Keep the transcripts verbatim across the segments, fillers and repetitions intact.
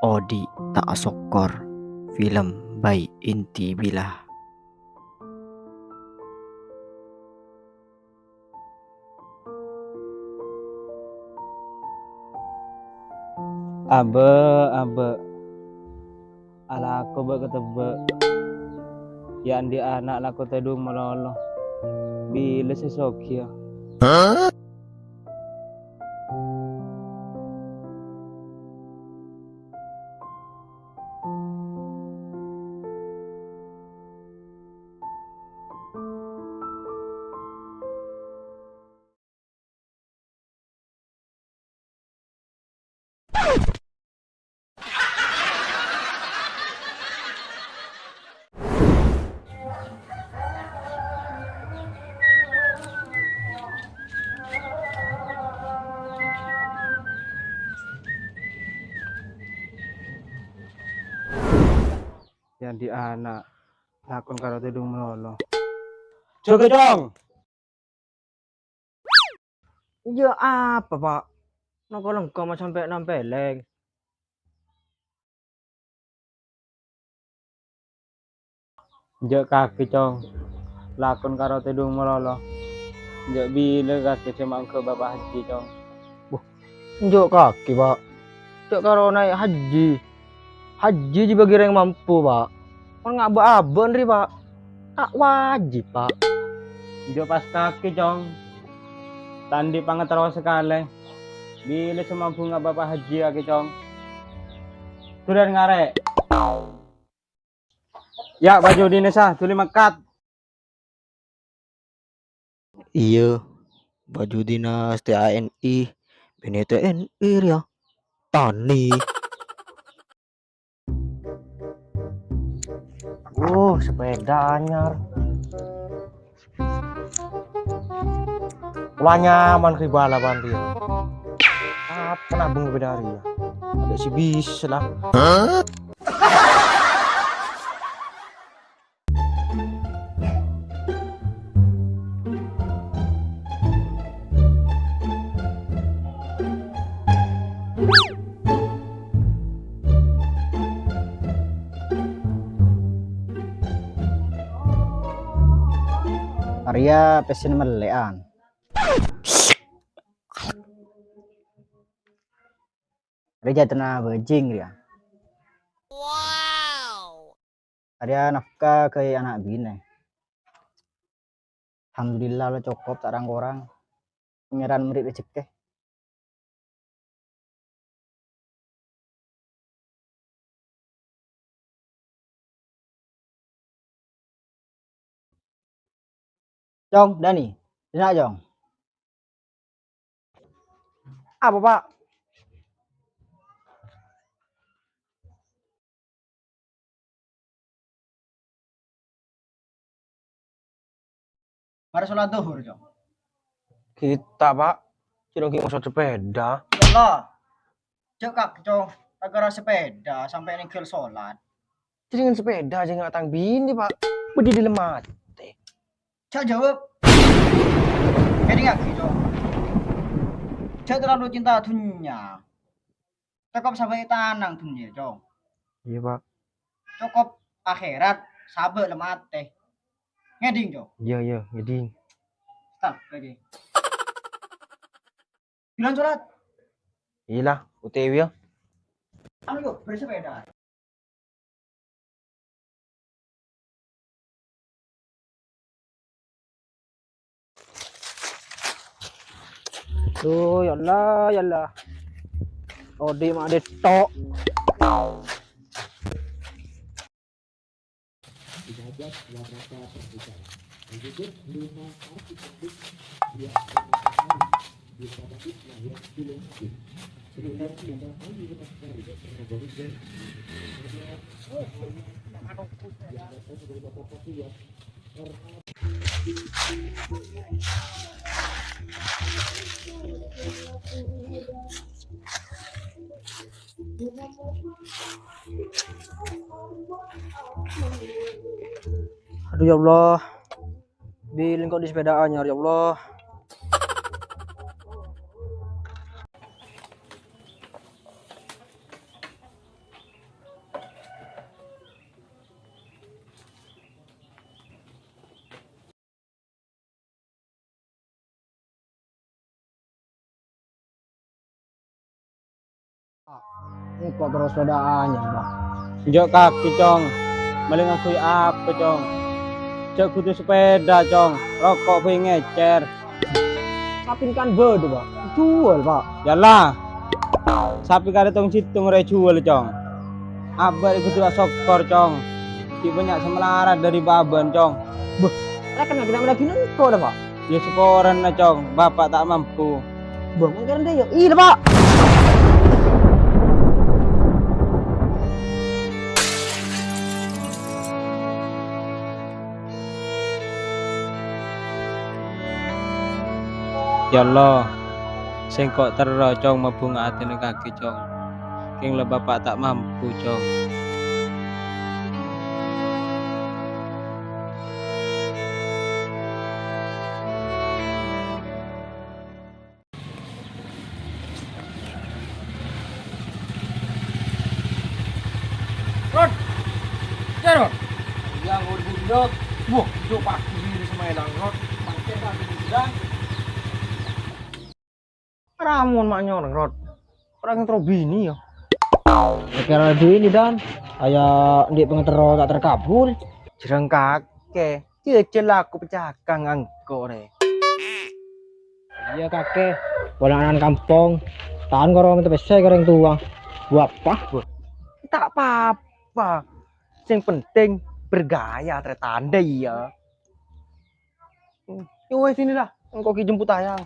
Odi' ta' asokkor, film by Inti Billah. Abâ', abâ'. Alako bâ' ka tebbhâ'. Ya' andi' ana' lako tèdung malolo. Bilâ sè sogiyâ? Ya' andi' ana', lakon karo tèdung malolo. Jâgâ, Cong! Iyâ apa, Pa'? Noko lengko ma' sampè' nampèlèng. Jâ' kakè, Cong. Lakon karo tèdung malolo. Jâ' bilâ kakè sè maongghâ Bapa' Haji, Cong? Wah, jâ' kakè, Pa'. Jâ' karo naè' haji. Haji jibâgi rèng mampu, Pa'. Mon ngabâ'-abâ'ân rè, Pa', ta' wajib, Pa'. Jâ' pas kakè, Cong. Ta' andi' pangaterro sakalè. Bilâ sè mambu ngabâ' Bapa' Haji kakè, Cong? Dhulân ngarè'. Ya', baju dinassa, dhuli mangkat. Iyâ, baju dinas T A N I, binè T N I rèya. Tani. Oh, sepeda anyar. Wah, nyaman kè balaban rèya. Apa nabung sepeda rèya? Adâ' sè bisa lah. Arèya pèssèna mellè'an. Arèya jhâtèna bhâjing rèya. Arèya nafkah ghâbây ana' binè. Alhamdulillah, la cokop ta' rang-korang. Pangèran mèrè rejhekkè. Cong, Dani, dina, Cong. Apa, Pa'? Marè sholat dhuhur, Cong. Kita, Pa'. Cè' ghi' ngoso sepeda. Ya Allah. Jhâ' kakè, Cong. Gara-gara sepeda sampè' nèngghâl sholat. Jhâ' nèngghâl sepeda, jhâ' ngatang binè, Pa'. Bâdâ dâlem atè. Jhâ' jawab. Kènèng aghi, Cong. Jhâ' terlalu cinta dhunnya. Cokop sabâ' ètanang dhunnya, Cong. Iyâ, Pa'. Cokop akhèrat, sabâ' la matè. Ngèdhing, Cong? Iyâ, iyâ, ngèdhing. Stop, lagi. Bilang sholat. Iyâ la, O T W yâ. Anu, yo, beri sepeda. Duh, ya Allah, ya Allah. Odi' ma' dètto'. Aduh, ya Allah. Bilâ engko' odi' sepeda anyar, ya Allah. Engko' terros padâ anyar, Bâ. Enjâ' kakè, Cong. Malè ngangghuy apa, Cong? Jâ' kodhu sepèda, Cong. Roko' bhâi ngècèr. Sapèna kan bâdâ, Bâ. Juwâl, Bâ. Yâ la. Sapè karè tong-sèttong rè juwâl, Cong. Abâ' rè kodhu asokkor, Cong. Ghi' bânnya' sè malarat dâri bâbân, Cong. Bâh, rèken ghi' ta' malaghi nengko' la, Bâ? Yâ, saporana, Cong. Bapa' ta' mampu. Bâh, mangkèn dâ' iyâ. Iyâ, Bâ. Ya Allah, sèngko' terro, Cong, mabhunga atèna kakè, Cong. Kèng la Bapa' ta' mampu, Cong. Rod! Yâ, Rod! Iyâ, ngghu, Rod. Wah, jâ' pagi ini sè mèlang, Rod. Pancèn aku bilang. Ramon ma' nyorèng, Rod. Orèng terro binè, yâ. Kèra binè, Dan. Kaya andi' pangaterro ta' terkabul. Jhârâng kakè. Jhâjhâl lako pacakang engko' rè. Iyâ, kakè. Pola ana' kampong. Taon karo mènta pèssè ka orèng towa. Bu apa? Bu, ta' pa-apa. Sè pentèng bergaya, trè tandhâ, iyâ. Yo wes, sini lah. Engko' ghi' jemput ayang.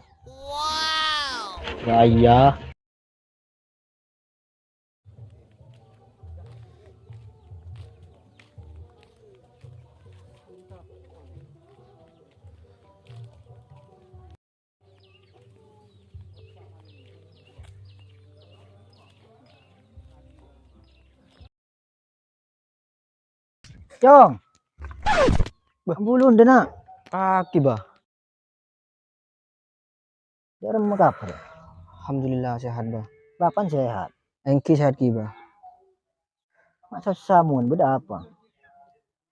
Gaya. Cong. Bâh, bulun dâ', Na'. Kakè, Bâ. Dâ'remma kabhâr? Alhamdulillah, sehat, Bâ. Bapa'en sehat? Èngghi sehat, ghi, Bâ. Ma' sossa mon, bâdâ apa?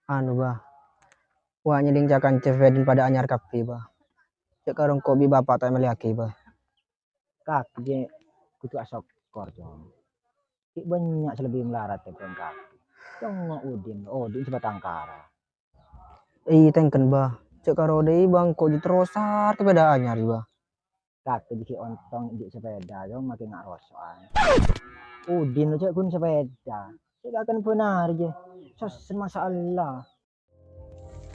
Anu, Bâ. Wa' nyèdhing ca-kanca bhâdhân padâ anyar kabbhi, Bâ. Cè' karo engko' bi' Bapa' ta' èmellèyaghi, Bâ. Kakè jâ' kodhu asokkor, Cong. Ghi' bânnya' sè lebbi malarat tèmbhâng kakè. Cong, Udin, Udin sebatang kara. Iyâ, tèngkèn, Bâ. Cè' karo dâ' iyâ, Bâ, engko' jâ' terro sar-kèbâdâ'ân nyarè, Bâ. Kakè jâ' ghi' ontong andi' sepèda, Cong, makè nga' roso'an. Udin lo cè' ghun sepèda. Cè' kakèn bhânar jâ. Sos, masyaallah.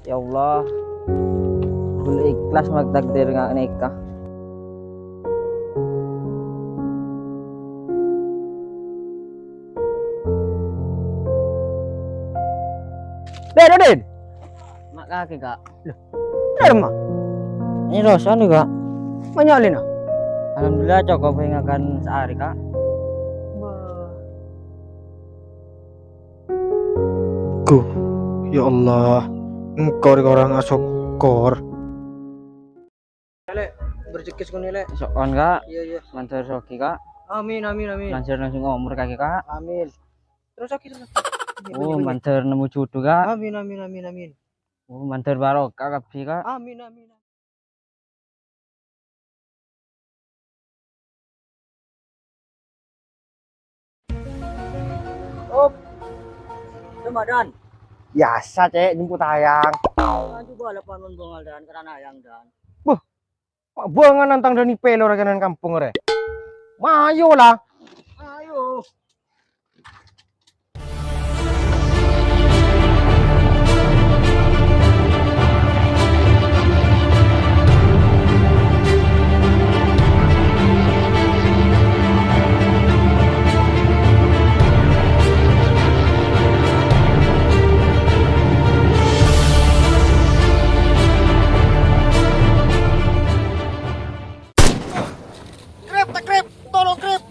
Ya Allah, ghun ikhlas ma' takdir nga-, nèka. Dè, Dè, Dè. Ma' kakè, Ka'. Loh, dâ'remma? Ini rosa nih, Ka'. Bânnya' lèna? Alhamdulillah, cokop bhâi ngakan saarè, Ka'. Ghu, ya Allah, engko' rè korang asokkor. Lè', berjekis kone, Lè'. So'on, Ka'. Iyâ, iyâ. Mandhâr soghi, Ka'. Amin, amin, amin. Lanjhâr langsung omor kakè, Ka'. Amin. Terros soghi, terros. Oh, mandhâr nemmo judhu, Ka'. Amin, amin, amin, amin. Oh, mandhâr barokah kabbhi, Ka'. Amin, amin. Op. Ramadan. Biyasa, Cè', jemput ayang. Kan coba lapan mon bongal, Dan, kerana ayang, Dan. Bâh, ma' bângal nantang dâni pèlo rè kènèng kampong rè. Mayo la. Ayo. Krep, ta' krep, tolong krep.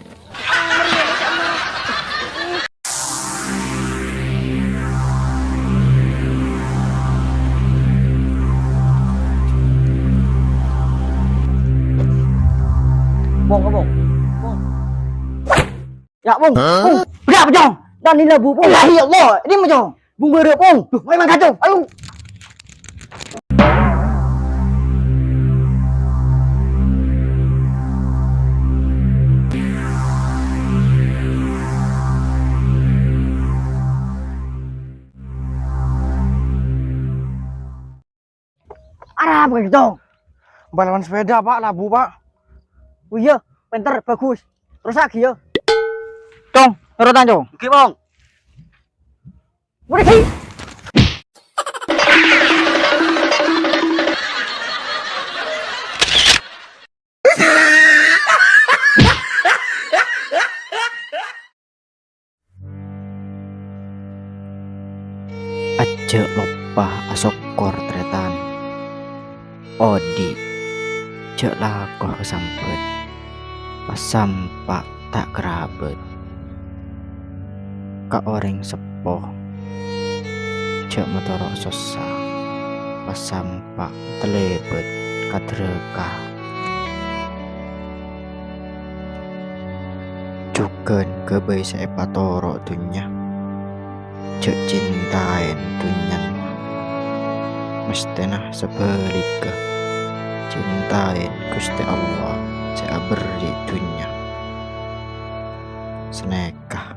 Bong, bong. Bong. Ya, Bung. Hah? Bung. Bâdâ apa, Jong? Dan ini labu, Bung. La ilaha illallah. Ini mah, Jong. Bung bârâ', Bung. Duh, mari mangkat, Jong. Ayo. Apa gitu? Balawan sepeda, Pak, labu, Pak. Oh iya, pènter, bagus. Terus lagi ya. Cong, nurutan, Cong. Oke, Bang. Udah, Ki. Ajjhâ' loppa asokkor, tarètan. Odi', jhâ' lako ka sambhât, pas sampa' ta' karabhât. Ka orèng seppo, jhâ' matoro' sossa, pas sampa' talèbât ka dhârâka. Jhughân ghâbây sè èpatoro' dhunnya, jhâ' cintaèn dhunnyana. Masthèna sabhâligghâ, cintaèn Ghustè Allah sè aberri' dhunnya. Sanèka.